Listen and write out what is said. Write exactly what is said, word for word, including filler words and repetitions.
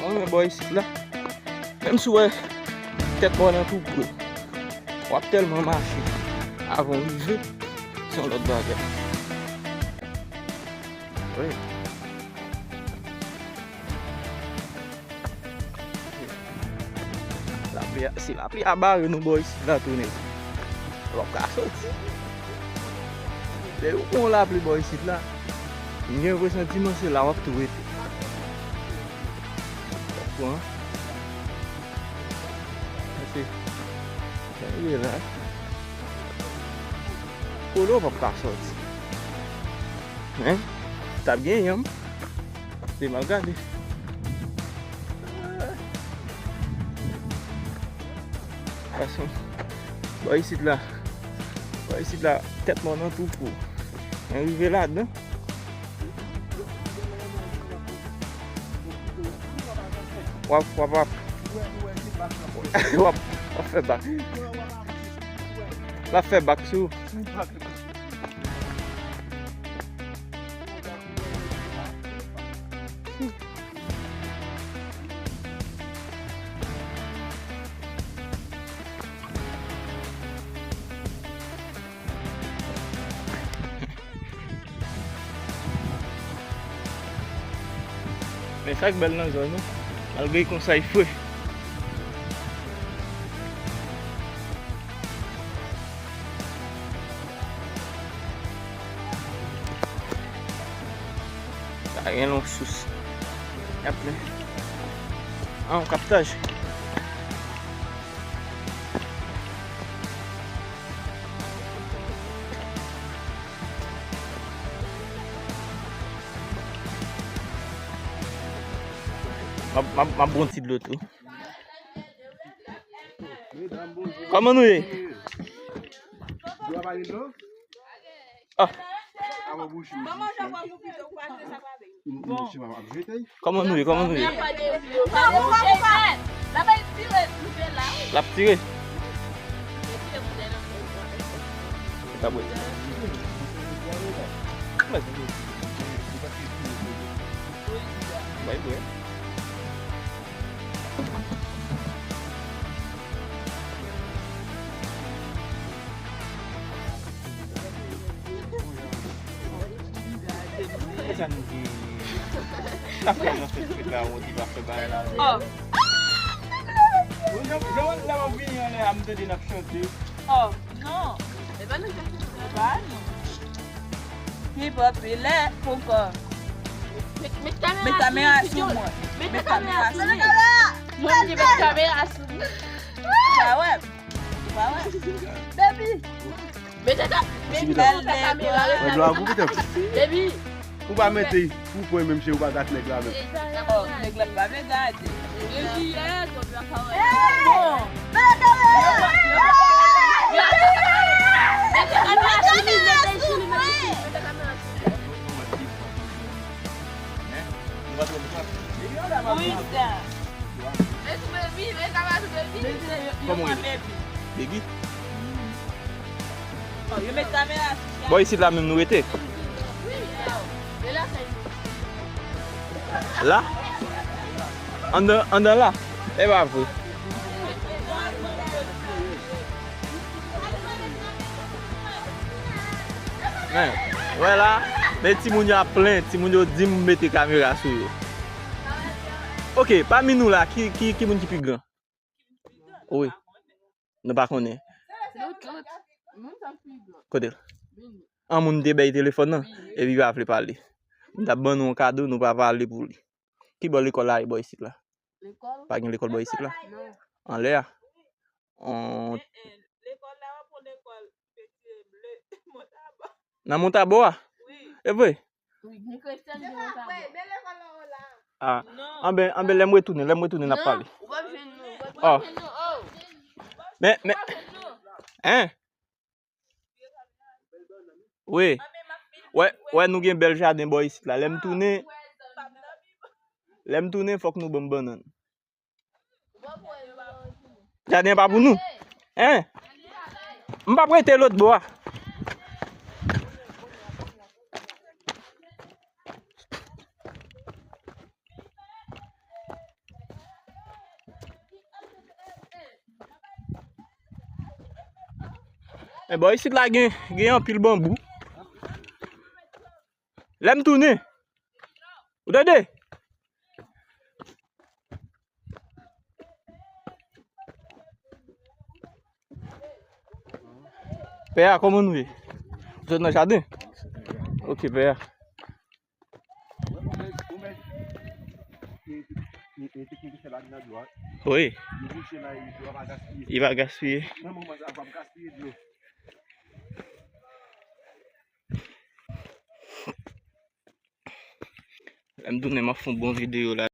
Mwen bò isit la. Menm si w wè tèt mò nan twou pou w ap tèlman mache avan w rive, se yon lòt bagay. Wi. Lapli a, si lapli a bare nou bò isit la tounen, w ap ka soti. Depi w pran lapli bò isit la, m gen presantiman se la w ap tou rete. W ap pran. Pase, sa rive la. Kote w p ap ka soti. Hein? T ap gen yanm. Se mal gade. Gason, bò isit la. Bò isit la, tèt mò nan twou pou. Mwen rive ladan. W ap, w ap, w ap. W ap, w ap fè bak. L ap fè bak sou. Men sa k bèl nan zòn nan, malgre konsa l fre. Sa gen yon sous. Y ap plen. Ah, yon kaptaj. M ap, m ap, m ap bon ti dlo tou. Kòman nou ye? Ah. Kòman nou ye? Kòman nou ye? L ap tire. Bay bwè. Kisa nou di? Sa fè nan fèt fèt la, ou di pa fè bagay la. Oh. Jan, jan la m ap vini anlè a, m tande n ap chante. Oh, non. E pa nou k ap chante. E pa nou. Hip hop, e lè, ponkò. Met, met kamera sou mwen. Met kamera sou mwen. Mwen, mwen met kamera sou mwen. Sa wè. Baby. Mete ta, baby, mete ta kamera. Mwen dlo a pou pitan. Baby. Ou pa mete pou pwen menm, che, ou pa gate nèg la menm. Oh, nèg la pa vle gade. Bon. Mete kamera sou li, mete sou li, mete sou li. Who is that? Kòman w rele? Baby? Bò isit la menm nou rete? La? Anndan, anndan la? E pa vre. Men, wè la, men timoun yo ap plenn, timoun yo di m mete kamera sou yo. Ok, pami nou la, ki, ki, ki moun ki pi gran? Wi. Nou pa konnen. Nou tout. Moun sa pi gran. Kote l? Vini. An moun te bay telefòn nan, vini. Epi pa vle pale. M t ap ban nou yon kado, nou pa pale pou li. Ki bò lekòl la ye bò isit la? Lekòl? Pa gen lekòl bò isit la? Non. Anlè a? On... Nan Montabo a? Wi. E vre? Wi, ni Christian, ni Montabo. Ah. Non. Anben, anben, lè m retounen, lè m retounen, n ap pale. Non, ou p ap jwenn nou. Oh. Men, men, hein? Wi. Wè, wè, nou gen bèl jaden bò isit la. Lè m tounen, lè m tounen, fòk nou ban m bannann. Jaden an pa pou nou? Hein? M p ap rete lòt bò a. Men bò isit la gen, gen anpil banbou. Lè m tounen. Ou tande? Pè a, kòman nou ye? Ou sot nan jaden? Ok, pè a. Wi. Li pa gaspiye. Lè m tounen, m ap fè yon bon videyo la.